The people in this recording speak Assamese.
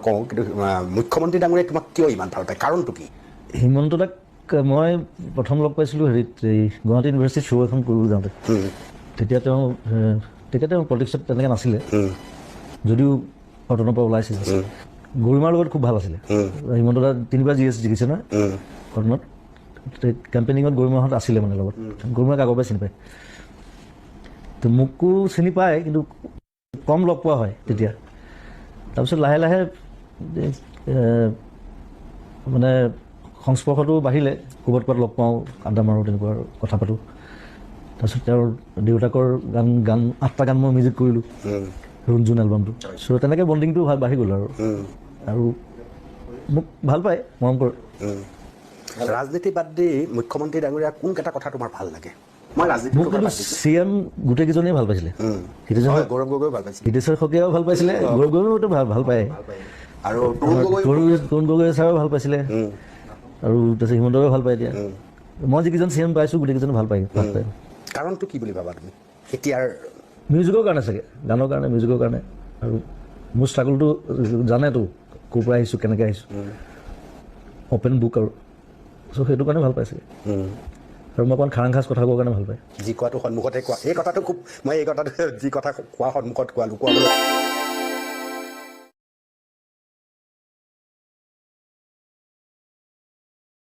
কওঁ, কিন্তু মুখ্যমন্ত্ৰী ডাঙৰীয়াই তোমাক কিয় ইমান ভাল পায়, কাৰণটো কি? হিমন্ত দাক মই প্ৰথম লগ পাইছিলোঁ হেৰিত, এই গুৱাহাটী ইউনিভাৰ্চিটিত শ্ব' এখন কৰিবলৈ যাওঁতে। তেতিয়া তেওঁ পলিটিক্সত তেনেকৈ নাছিলে যদিও, কটনৰ পৰা ওলাইছিল। গৰিমাৰ লগত খুব ভাল আছিলে। হিমন্ত দা তিনিবাৰ জি এছ জিকিছে নহয় কটনত। কেম্পেইনিঙত গৰিমাহঁত আছিলে মানে লগত। গৰিমাক আগৰ পৰাই চিনি পায়, তো মোকো চিনি পায়, কিন্তু কম লগ পোৱা হয় তেতিয়া। তাৰপিছত লাহে লাহে মানে সংস্পৰ্শটো বাঢ়িলে, ক'ৰবাত ক'ৰবাত লগ পাওঁ, আড্ডা মাৰোঁ, তেনেকুৱা আৰু কথা পাতোঁ। তাৰপিছত তেওঁৰ দেউতাকৰ গান আঠটা গান মই মিউজিক কৰিলোঁ, ৰুণজুন এলবামটো। চ' তেনেকৈ বণ্ডিংটো ভাল বাঢ়ি গ'ল আৰু মোক ভাল পায়, মৰম কৰে। ৰাজনীতি বাদ দি মুখ্যমন্ত্ৰী ডাঙৰীয়া কোনকেইটা কথা তোমাৰ ভাল লাগে? মই ৰাজনীতি মোক কিন্তু চি এম গোটেইকেইজনেই ভাল পাইছিলে। হিতেশ্বৰ হয়, গৌৰৱ গগৈ ভাল পাইছিলে। হিতেশ্বৰ শইকীয়াও ভাল পাইছিলে, গৌৰৱ গগৈও ভাল ভাল পায়। আৰু তৰুণ গগৈ? তৰুণ গগৈ ছাৰেও ভাল পাইছিলে আৰু তাৰপিছত হিমন্তও ভাল পায়। এতিয়া মই যিকেইজন চি এম পাইছোঁ, গোটেইকেইজনে ভাল পায়, ভাল পায়। কাৰণটো কি বুলি ভাবা তুমি এতিয়াৰ? মিউজিকৰ কাৰণে চাগে, গানৰ কাৰণে, মিউজিকৰ কাৰণে। আৰু মোৰ ষ্ট্ৰাগলটো জানেতো, ক'ৰ পৰা আহিছোঁ, কেনেকৈ আহিছোঁ, অ'পেন বুক আৰু চ' সেইটো কাৰণে ভাল পাইছে। আৰু মই অকণমান খাৰাং খাচ কথা কোৱাৰ কাৰণে ভাল পায়। যি কোৱাটো সন্মুখতে কোৱা, এই কথাটো খুব, মই এই কথাটো, যি কথা কোৱা সন্মুখত কোৱা, লুকুৱাবলৈ